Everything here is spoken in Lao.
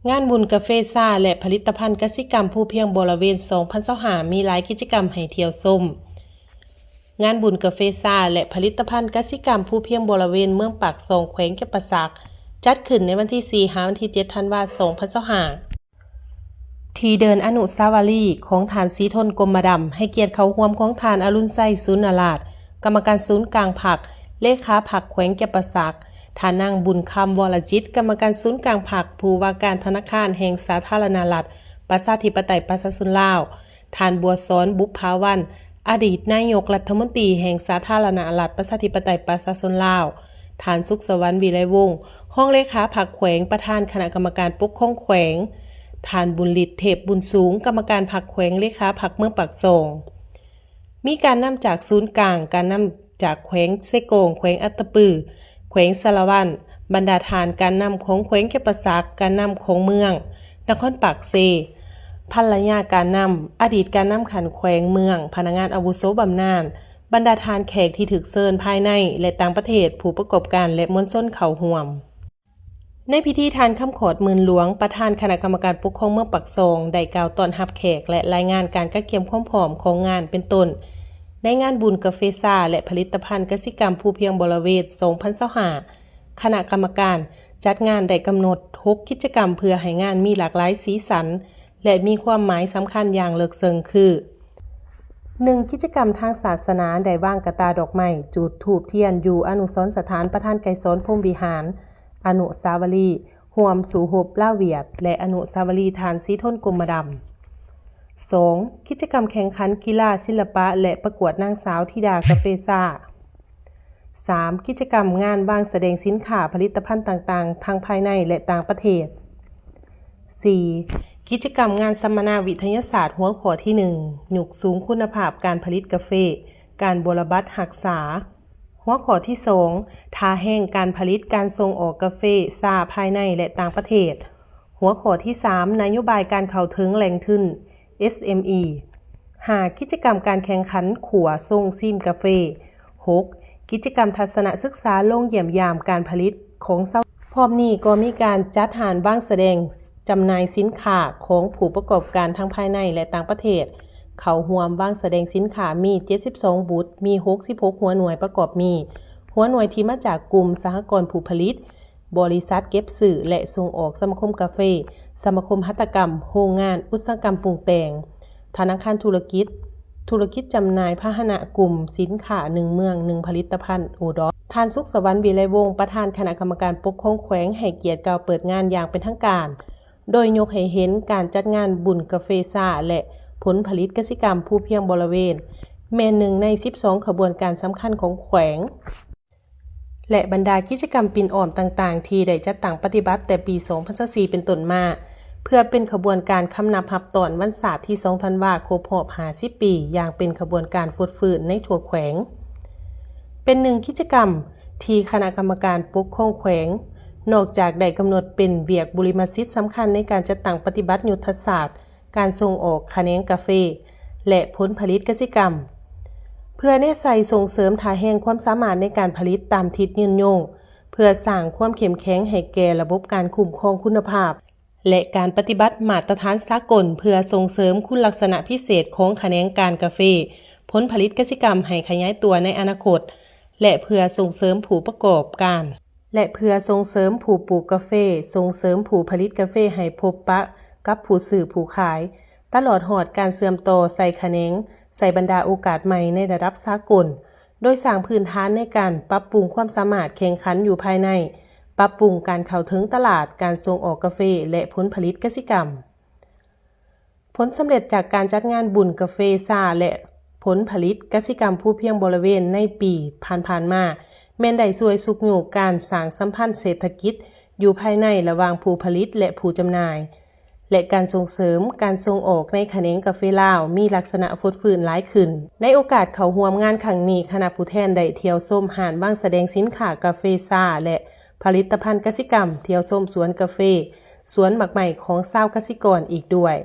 ງານບຸນກາເຟຊາ ແລະ ຜະລິດຕະພັນກະສິກຳພູພຽງບໍລະເວນ ສອງພັນຊາວຫ້າ ມີຫຼາຍກິດຈະກຳໃຫ້ທ່ຽວຊົມ. ງານບຸນກາເຟຊາ ແລະ ຜະລິດຕະພັນກະສິກຳພູພຽງບໍລະເວນເມືອງປາກຊ່ອງ ແຂວງຈຳປາສັກ ຈັດຂຶ້ນໃນວັນທີສີ່ ຫາວັນທີເຈັດ ທັນວາ ສອງພັນຊາວຫ້າ ທີ່ເດີ່ນອະນຸສາວະລີຂອງທ່ານ ສີທົນ ກົມມະດຳ, ໃຫ້ກຽດເຂົ້າຮ່ວມຂອງທ່ານ ອະລຸນໄຊ ສູນນະລາດ, ກຳມະການສູນກາງພັກ, ເລຂາພັກແຂວງຈຳປາສັກ, ທ່ານນາງ ບຸນຄຳ ວໍລະຈິດ, ກຳມະການສູນກາງພັກ, ຜູ້ວ່າການທະນາຄານແຫ່ງສາທາລະນະລັດ ປະຊາທິປະໄຕປະຊາຊົນລາວ, ທ່ານ ບົວສອນ ບຸບຜາວັນ, ອະດີດນາຍົກລັດຖະມົນຕີແຫ່ງສາທາລະນະລັດປະຊາທິປະໄຕປະຊາຊົນລາວ, ທ່ານ ສຸກສະຫວັນ ວິໄລວົງ, ຮອງເລຂາພັກແຂວງ, ປະທານຄະນະກຳມະການປົກຄອງແຂວງ, ທ່ານ ບຸນລິດ ເທບບຸນສູງ, ກຳມະການພັກແຂວງ, ເລຂາພັກເມືອງປາກຊ່ອງ. ມີການນຳຈາກສູນກາງ, ການນຳຈາກແຂວງເຊກອງ, ແຂວງອັດຕະປື, ແຂວງສາລະວັນ, ບັນດາທ່ານການນຳຂອງແຂວງຈຳປາສັກ, ການນຳຂອງເມືອງ, ນະຄອນປາກເຊ, ພັນລະຍາການນຳ, ອະດີດການນຳຂັ້ນແຂວງເມືອງ, ພະນັກງານອາວຸໂສບຳນານ, ບັນດາທ່ານແຂກທີ່ຖືກເຊີນພາຍໃນ ແລະ ຕ່າງປະເທດ, ຜູ້ປະກອບການ ແລະ ມວນຊົນເຂົ້າຮ່ວມ. ໃນພິທີ, ທ່ານ ຄຳຂອດ ໝື່ນຫຼວງ, ປະທານຄະນະກຳມະການປົກຄອງເມືອງປາກຊ່ອງ ໄດ້ກ່າວຕ້ອນຮັບແຂກ ແລະ ລາຍງານການກະກຽມຄວາມພ້ອມຂອງງານ ເປັນຕົ້ນ ໃນງານບຸນກາເຟຊາ ແລະ ຜະລິດຕະພັນກະສິກຳພູພຽງບໍລະເວນ ສອງພັນຊາວຫ້າ ຄະນະກຳມະການຈັດງານໄດ້ກຳນົດຫົກກິດຈະກຳ ເພື່ອໃຫ້ງານມີຫຼາກຫຼາຍສີສັນ ແລະ ມີຄວາມໝາຍສຳຄັນຢ່າງເລິກເຊິ່ງຄື: ໜຶ່ງ ກິດຈະກຳທາງສາສະໜາ ໄດ້ວາງກະຕ່າດອກໄມ້, ຈູດທູບທຽນຢູ່ອະນຸສອນສະຖານປະທານໄກສອນ ພົມວິຫານ, ອະນຸສາວະລີຮ່ວມສູ້ຮົບລາວຫວຽດ ແລະ ອະນຸສາວະລີທ່ານ ສີທົນ ກົມມະດຳ. ສອງ ກິດຈະກຳແຂ່ງຂັນກິລາ, ສິລະປະ ແລະ ປະກວດນາງສາວທິດາກາເຟຊາ. ສາມ ກິດຈະກຳງານວາງສະແດງສິນຄ້າຜະລິດຕະພັນຕ່າງໆ ທັງພາຍໃນ ແລະ ຕ່າງປະເທດ. ສີ່ ກິດຈະກຳງານສຳມະນາວິທະຍາສາດ ຫົວຂໍ້ທີໜຶ່ງ ຍົກສູງຄຸນນະພາບການຜະລິດກາເຟ, ການບົວລະບັດຮັກສາ. ຫົວຂໍ້ທີສອງ ທ່າແຮງການຜະລິດ, ການສົ່ງອອກກາເຟຊາພາຍໃນ ແລະ ຕ່າງປະເທດ. ຫົວຂໍ້ທີສາມ ນະໂຍບາຍການເຂົ້າເຖິງແຫຼ່ງທຶນ ເອສເອັມອີ. ຫ້າ ກິດຈະກຳການແຂ່ງຂັນຂົ້ວຊົງຊີມກາເຟ. ຫົກ ກິດຈະກຳທັດສະນະສຶກສາລົງຢ້ຽມຢາມການຜະລິດຂອງຊາວ. ພ້ອມນີ້ກໍມີການຈັດຮ້ານວາງສະແດງຈຳໜ່າຍສິນຄ້າຂອງຜູ້ປະກອບການທັງພາຍໃນ ແລະ ຕ່າງປະເທດ ເຂົ້າຮ່ວມວາງສະແດງສິນຄ້າມີເຈັດສິບສອງບຸດ, ມີຫົກສິບຫົກຫົວໜ່ວຍປະກອບມີ ຫົວໜ່ວຍທີ່ມາຈາກກຸ່ມສະຫະກອນຜູ້ຜະລິດ, ບໍລິສັດເກັບຊື້ ແລະ ສົ່ງອອກ, ສະມາຄົມກາເຟ, ສະມາຄົມຫັດຖະກຳ, ໂຮງງານອຸດສາຫະກຳປຸງແຕ່ງ, ທະນາຄານທຸລະກິດ, ທຸລະກິດຈຳໜ່າຍພາຫະນະກຸ່ມສິນຄ້າໜຶ່ງເມືອງໜຶ່ງຜະລິດຕະພັນ ໂອດອບ. ທ່ານ ສຸກສະຫວັນ ວິໄລວົງ, ປະທານຄະນະກຳມະການປົກຄອງແຂວງ ໃຫ້ກຽດກ່າວເປີດງານຢ່າງເປັນທາງການ, ໂດຍຍົກໃຫ້ເຫັນການຈັດງານບຸນກາເຟຊາ ແລະ ຜົນຜະລິດກະສິກຳພູພຽງບໍລະເວນ ແມ່ນໜຶ່ງໃນສິບສອງຂະບວນການສຳຄັນຂອງແຂວງ ແລະ ບັນດາກິດຈະກຳປິ່ນອ້ອມຕ່າງໆ ທີ່ໄດ້ຈັດຕັ້ງປະຕິບັດແຕ່ປີສອງພັນຊາວສີ່ເປັນຕົ້ນມາ, ເພື່ອເປັນຂະບວນການຄຳນັບຮັບຕ້ອນວັນຊາດທີສອງທັນວາ ຄົບຮອບຫ້າສິບປີ ຢ່າງເປັນຂະບວນການຟົດຟື້ນໃນທົ່ວແຂວງ. ເປັນໜຶ່ງກິດຈະກຳທີ່ຄະນະກຳມະການປົກຄອງແຂວງ ນອກຈາກໄດ້ກຳນົດເປັນວຽກບຸລິມະສິດສຳຄັນໃນການຈັດຕັ້ງປະຕິບັດຍຸດທະສາດ ການສົ່ງອອກຂະແໜງກາເຟ ແລະ ຜົນຜະລິດກະສິກຳ ເພື່ອແນໃສ່ສົ່ງເສີມທ່າແຮງຄວາມສາມາດໃນການຜະລິດຕາມທິດຍືນຍົງ, ເພື່ອສ້າງຄວາມເຂັ້ມແຂງໃຫ້ແກ່ລະບົບການຄຸ້ມຄອງຄຸນນະພາບ ແລະ ການປະຕິບັດມາດຕະຖານສາກົນ, ເພື່ອສົ່ງເສີມຄຸນລັກສະນະພິເສດຂອງຂະແໜງການກາເຟ, ຜົນຜະລິດກະສິກຳໃຫ້ຂະຫຍາຍຕົວໃນອະນາຄົດ ແລະ ເພື່ອສົ່ງເສີມຜູ້ປະກອບການ. ແລະ ເພື່ອສົ່ງເສີມຜູ້ປູກກາເຟ, ສົ່ງເສີມຜູ້ຜະລິດກາເຟໃຫ້ພົບປະກັບຜູ້ຊື້ຜູ້ຂາຍ, ຕະຫຼອດຮອດການເຊື່ອມຕໍ່ໃສ່ຂະແໜງ, ໃສ່ບັນດາໂອກາດໃໝ່ໃນລະດັບສາກົນ, ໂດຍສ້າງພື້ນຖານໃນການປັບປຸງຄວາມສາມາດແຂ່ງຂັນຢູ່ພາຍໃນ, ປັບປຸງການເຂົ້າເຖິງຕະຫຼາດ, ການສົ່ງອອກກາເຟ ແລະ ຜົນຜະລິດກະສິກຳ. ຜົນສຳເລັດຈາກການຈັດງານບຸນກາເຟຊາ ແລະ ຜົນຜະລິດກະສິກຳພູພຽງບໍລະເວນໃນປີຜ່ານໆມາ ແມ່ນໄດ້ຊ່ວຍຊຸກຍູ້ການສ້າງສຳພັນເສດຖະກິດຢູ່ພາຍໃນລະຫວ່າງຜູ້ຜະລິດ ແລະ ຜູ້ຈຳໜ່າຍ ແລະ ການສົ່ງເສີມການສົ່ງອອກໃນຂະແໜງກາເຟລາວມີລັກສະນະຟົດຟື້ນຫຼາຍຂຶ້ນ. ໃນໂອກາດເຂົ້າຮ່ວມງານຄັ້ງນີ້, ຄະນະຜູ້ແທນໄດ້ທ່ຽວຊົມຮ້ານວາງສະແດງສິນຄ້າກາເຟຊາ ແລະ ຜະລິດຕະພັນກະສິກຳ, ທ່ຽວຊົມສວນກາເຟ, ສວນໝາກໄມ້ຂອງຊາວກະສິກອນອີກດ້ວຍ.